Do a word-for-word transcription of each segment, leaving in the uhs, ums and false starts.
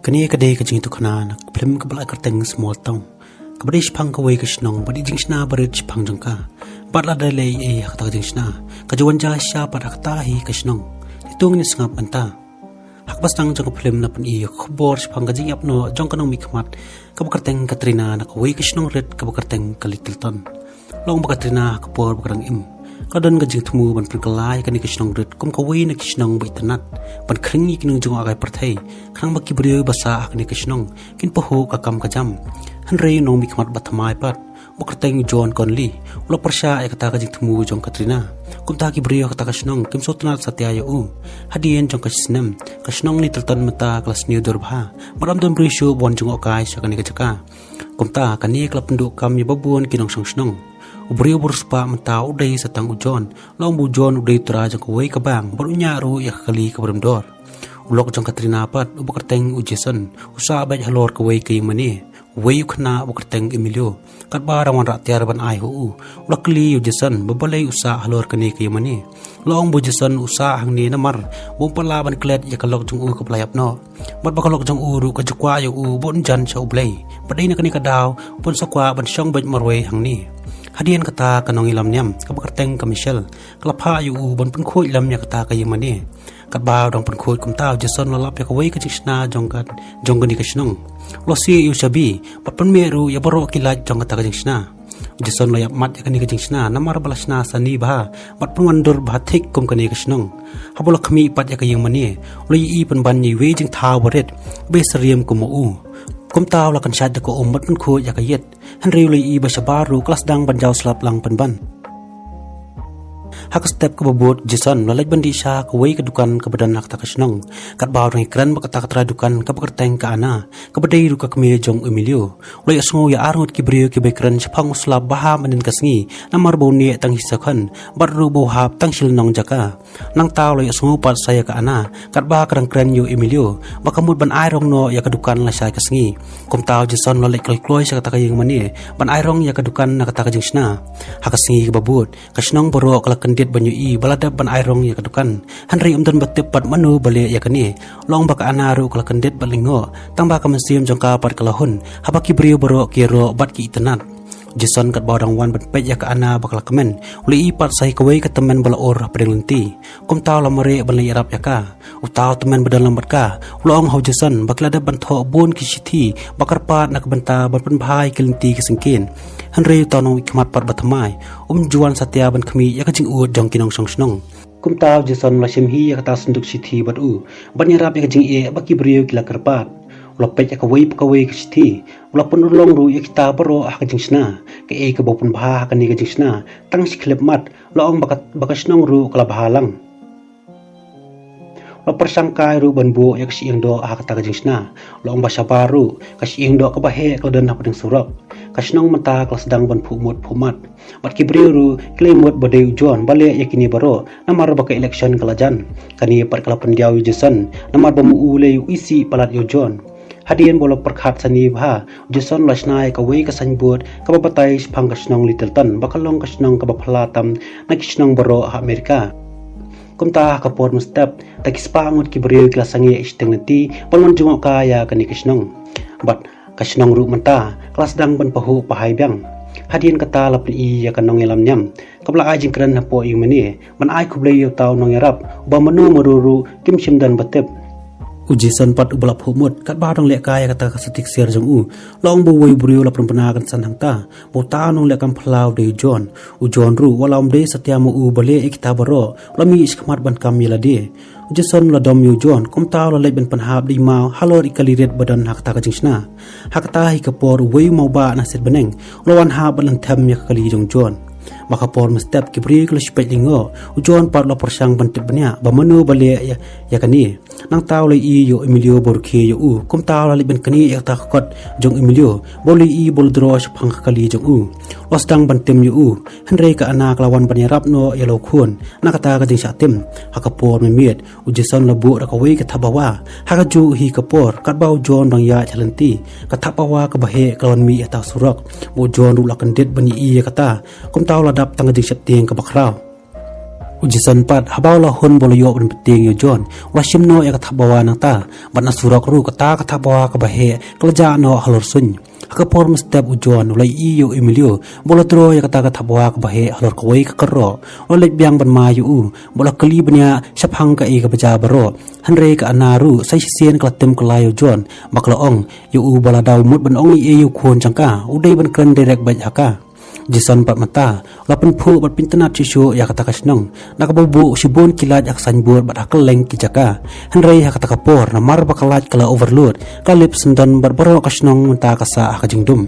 Kane ka dei ka jingïathuhkhana na ka phlim kaba la kyrteng Small Town, kaba dei shaphang kawei ka shnong ba dei jingshna barit shaphang jong ka. Bad lada lei ei ha kata ka jingshna, ka ju wan jia shisha pat ha kata hi ka shnong. Te to ngin ïa sngap mynta. Ha kaba sdang jong ka phlim la pyni ïa ka khubor shaphang ka jingïap noh jong ka nongmihkhmat kaba kyrteng Katrina na kawei ka shnong rit kaba kyrteng ka Littleton. La ong ba Katrina ha ka por ba ka dang im, ka la don ka jingthmu ban pynkylla ïa kane ka shnong rit kum kawei na ki shnong ba itynnat, ban khring ïa ki nongjngohkai pyrthei, khnang ba ki briew ba sah ha kane ka shnong kin pahuh ka kam ka jam. Hynrei u nongmihkhmat ba thymmai pat, ba kyrteng John Conley, u la pyrshah ïa kata ka jingthmu jong Katrina. Kumta ki briew ha kata ka shnong kim sngewtynnat satia ïa u. Hadien jong ka snem, ka shnong Littleton mynta ka la sniew dur bha, bad ym don briew shuh ba wan jngohkai sha kane ka jaka. Kumta kane ka la pynduh kam ïa babun ki nongshong shnong. U briew ba riewspah mynta u dei sa tang u John. La ong ba u John u dei u trai jong kawei ka bank, bad u ñiah ruh ïa ka kali kaba rim dor. U lok jong Katrina pat, uba kyrteng u Jason, u sah beit halor kawei ka ïingmane. Uwei u khynnah uba kyrteng Emilio, katba dang wanrah tiar ban ai ha u, u la kylli ïa u Jason ba balei u sah halor kane ka ïingmane. La ong ba u Jason u sah hangne namar ba um pat lah ban klet ïa ka lok jong u kaba la ïap noh, bad ba ka lok jong u ruh ka ju kwah ïa u ba un jan sha U Blei, bad dei na kane ka daw ba un sa kwah ban shong beit marwei hangne. Hadien kata ka nongïalam niam kaba kyrteng ka Michelle ka la phah ïa u ban pynkhuid lem ïa kata ka ïingmane. Katba u dang pynkhuid kumta, u Jason u la lap ïa kawei ka jingshna jong ka, jong kane ka shnong. U la sieh ïa u shabi bad pynmih ruh ïa baroh ki light jong kata ka jingshna. U Jason u la ïap mat ïa kane ka jingshna namar ba la shna sani bha bad pynwandur bha thik kum kane ka shnong. Haba u la khmih pat ïa ka ïingmane, u la ïohi pynban ïa iwei i jingthaw barit ba ïasyriem kum u. Kumta u la kynshait da ka um bad pynkhuid ïa ka ïit. Hynrei u la ïohi ba shabar ruh ka la sdang ban jaw slap lang pynban. Ha ka step kaba bud, u Jason u la leit ban dih sha kawei ka dukan kaba don ha kata ka shnong. Katba u dang ïakren bad kata ka trai dukan kaba kyrteng ka Anna, kaba dei ruh ka kmie jong u Emilio, u la ïohsngew ïa arngut ki briew kiba ïakren shaphang u slap ba hap mynhynnin ka sngi, namar ba u neh tang hi sa khun, bad ruh ba u hap tang shi lynnong jaka. Nangta u la ïohsngew pat sa ïa ka Anna katba ka dang kren ïa u Emilio ba ka mut ban ai rong noh ïa ka dukan lashai ka sngi. Kumta u Jason u la leit kloi kloi sha kata ka ïingmane ban ai rong ïa ka dukan na kata ka jingshna. Ha ka sngi kaba bud, ka shnong baroh ka la kyndit ban ïohi ba la dep ban ai rong ïa ka dukan. Hynrei ym don ba tip pat mano ba leh ïa kane. La ong ba ka Anna ruh ka la kyndit bad lyngngoh, tangba ka mynsiem jong ka pat ka la hun haba ki briew baroh ki ïaroh bad ki itynnat. U Jason katba u dang wan ban peit ïa ka Anna ba ka la kmen, u la ïohi pat sa ïa kawei ka tymmen ba la ur hapdeng lynti. Kumta u la mareh ban leit ïarap ïa ka. Uta u tymmen ba don lang bad ka u la ong ha u Jason ba ki la dep ban thoh bun ki shithi ba kyrpad na ka bynta ban pynbha ïa ki lynti ki syngkien. Hynrei uta u nongmihkhmat pat ba thymmai um ju wan satia ban khmih ïa ka jingud jong ki nongshong shnong. Kumta u Jason u la shim hi ïa kata ka synduk shithi bad u, ban ïarap ïa ka jingeh ba ki briew ki la kyrpad. U la peit ïa kawei pa kawei ka shithi, u la pynurlong ruh ïa kita baroh ha ka jingshna. Kaei kaba u pynbha ha kane ka jingshna, tang shi khyllipmat, la ong ba ka, ba ka shnong ruh ka la bha lang. U la pyrshang kai ruh ban buh ïa ka shyieng doh ha kata ka jingshna. La ong ba shabar ruh, ka shyieng doh kaba heh ka la don hapdeng surok. Ka shnong mynta ka la sdang ban phuh mut phuh mat. Bad ki briew ruh ki la ïamut ba dei u John ba leh ïa kine baroh, namar ba ka election ka la jan. Kane pat ka la pyndiaw ïa u Jason, namar ba ma u lei u isih palat ïa u John. Hadien ba u la pyrkhat sani bha, u Jason u la shna ïa kawei ka signboard kaba batai shaphang ka shnong Littleton ba ka long ka shnong kaba phylla tam na ki shnong baroh ha Amerika. Kumta ha ka por mynstep, ta ki spah ngut ki briew ki la sangeh shiteng lynti ban wan jngohkai ïa kane ka shnong. Bad ka shnong ruh mynta ka la sdang ban pahuh pahai biang. Hadien kata la pyni ïa ka nongïalam niam kaba la ai jingkren hapoh ïingmane ban ai khublei ïa uta u nongïarap uba mano mano ruh kim shym don ba tip. U Jason pat uba la phuh mut katba u dang lehkai ïa kata ka stik siar jong u, la ong ba uwei u briew u la pynbna kynsan hangta ba uta u nongleh kam phylla u dei u John. U John ruh wat la um dei satia ma u ba leh ïa kita baroh, u la mih shakhmat ban kam ïa lade. U Jason u la dom ïa u John, kumta u la leit ban pynhap da i maw halor i kali rit ba don ha kata ka jingshna. Ha kata hi ka por uwei u mawbah na Sitbneng u la wan hap ban lynthem ïa ka kali jong u John. Ba ka por mynstep ki briew ki la shu peit lyngngoh, u John pat u la pyrshang ban tip bniah ba mano ba leh ïa, ïa kane. Nangta u la ïohi ïa u Emilio ba rkhie ïa u, kumta u la leit ban knieh ïa kata ka kot jong u Emilio ba u la ïohi ba u la draw shaphang ka kali jong u. U la sdang ban tim ïa u, hynrei ka Anna ka la wan ban ïarap noh ïa la u khun na kata ka jingshah tim. Ha ka por mynmiet, u Jason u la buh da kawei ka thapbawa. Ha kajuh hi ka por, katba u John u dang ïaid sha lynti, ka thapbawa kaba heh ka la wan mih ha uta u surok. Ba u John ruh u la kyndit ban ïohi ïa kata, kumta u la dap tang ka jingsheptieng kaba khraw. U Jason pat haba u la hun ba u la ïoh ban bteng ïa u John, u la shim noh ïa ka thapbawa nangta, bad na surok ruh kata ka thapbawa kaba heh ka la jah noh halor suiñ. Ha ka por mynstep u John u la ïohi ïa u Emilio ba u la draw ïa kata ka thapbawa kaba heh halor kawei ka kyrroh. U la leit biang ban mai ïa u bad u la kylli bniah shaphang kaei kaba jia baroh. Hynrei ka Anna ruh sa shisien ka la tim kylla ïa u John bad ka la ong ïa u ba lada u mut ban ong ei ei ïa u khun jong ka, u dei ban kren direct beit ha ka. Jason pat mynta u la pynphuh bad pynitynnad shuh shuh ïa kata ka shnong, da kaba buh shibun ki light ha ka signboard bad ha kylleng ki jaka. Hynrei ha kata ka por, namar ba ka light ka la overload, ka la lip syndon bad baroh ka shnong mynta ka sah ha ka jingdum.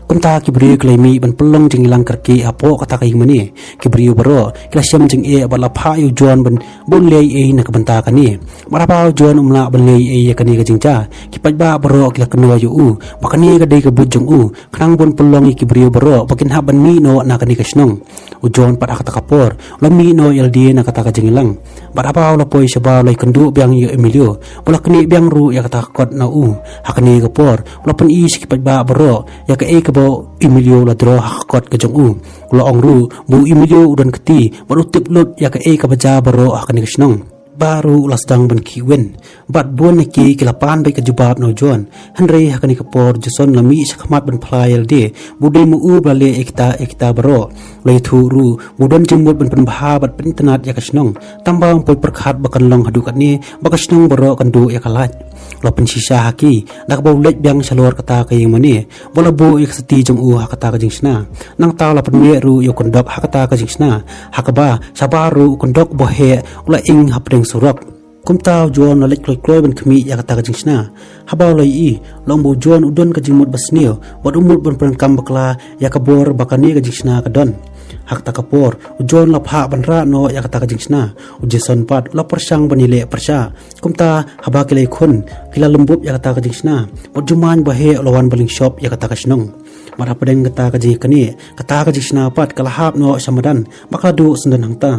Kumta ki briew ki la mih ban pynlong jingïalang kyrkieh hapoh kata ka ïingmane. Ki briew baroh ki la shem jingeh bad la phah ïa u John ban, ban leh ei ei na ka bynta kane. Bad haba u John um lah ban leh ei ei ïa kane ka jingjia, ki paidbah baroh ki la kynnoh ïa u ba kane ka dei ka buit jong u, khnang ban pynlong ïa ki briew baroh ba kin hap ban mih noh na kane ka shnong. U John pat ha kata ka por u la mih noh ïalade na kata ka jingïalang. Bad haba u la poi shabar, u la ïakynduh biang ïa u Emilio, u la knieh biang ruh ïa kata ka kot na u. Ha kane ka por u la pyni sha ki paidbah baroh ïa kaei kaba u Emilio u la draw ha ka kot ka jong u. U la ong ruh ba u Emilio u don kti bad u tip lut ïa kaei kaba jia baroh ha kane ka shnong. Baroh u la sdang ban khih win bad bun na ki ki la pan beit ka jubab na u John. Hynrei ha kane ka por u Jason u la mih sha khmat ban phla ïalade ba u dei ma u ba la leh ïa kita, ïa kita baroh. U la ïathuh ruh ba u don jingmut ban pynbha bad pynitynnad ïa ka shnong, tangba um poi pyrkhat ba kan long haduh katne ba ka shnong baroh kan duh ïa ka light. U la pynshisha ha ki da kaba u leit biang shalor kata ka ïingmane bad u la buh ïa ka sati jong u ha kata ka jingshna. Nangta u la pynbeit ruh ïa u kyndok ha kata ka jingshna, ha kaba shabar ruh u kyndok ba heh u la ing hapdeng surok. Kumta u John u la leit kloi kloi ban khmih ïa kata ka jingshna. Haba u la ïohi, u la ong ba u John u don ka jingmut basniew bad u mut ban pyndonkam bakla ïa ka bor ba kane ka jingshna ka don. Ha kata ka por u John u la phah ban rah noh ïa kata ka jingshna. U Jason pat u la pyrshang ban ïaleh pyrshah. Kumta haba ki la ïakhun, ki la lum bup ïa kata ka jingshna bad u jumai ba heh u la wan ban lyngshop ïa kata ka shnong. Bad hapdeng kata ka jingïaknieh, kata ka jingshna pat ka la hap noh sha madan bad ka la duh syndon hangta.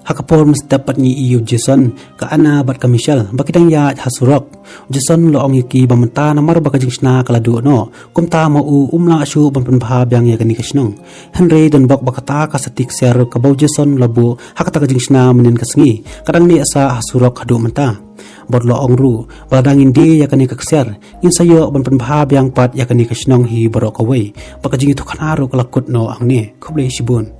Ha ka por mynstep pat ngi ïohi ïa u Jason, ka Anna bad ka Michelle ba ki dang ïaid ha surok. U Jason u la ong ïa ki ba mynta namar ba ka jingshna ka la duh noh, kumta ma u um lah shuh ban pynbha biang ïa kane ka shnong. Hynrei don bok ba kata ka sati ksiar kaba u Jason u la buh ha kata ka jingshna mynnin ka sngi ka dang neh sah ha surok haduh mynta. Bad u la ong ruh ba lada ngin die ïa kane ka ksiar, ngin sa ïoh ban pynbha biang pat ïa kane ka shnong hi baroh kawei. Bad ka jingïathuhkhana ruh ka la kut noh hangne. Khublei shibun.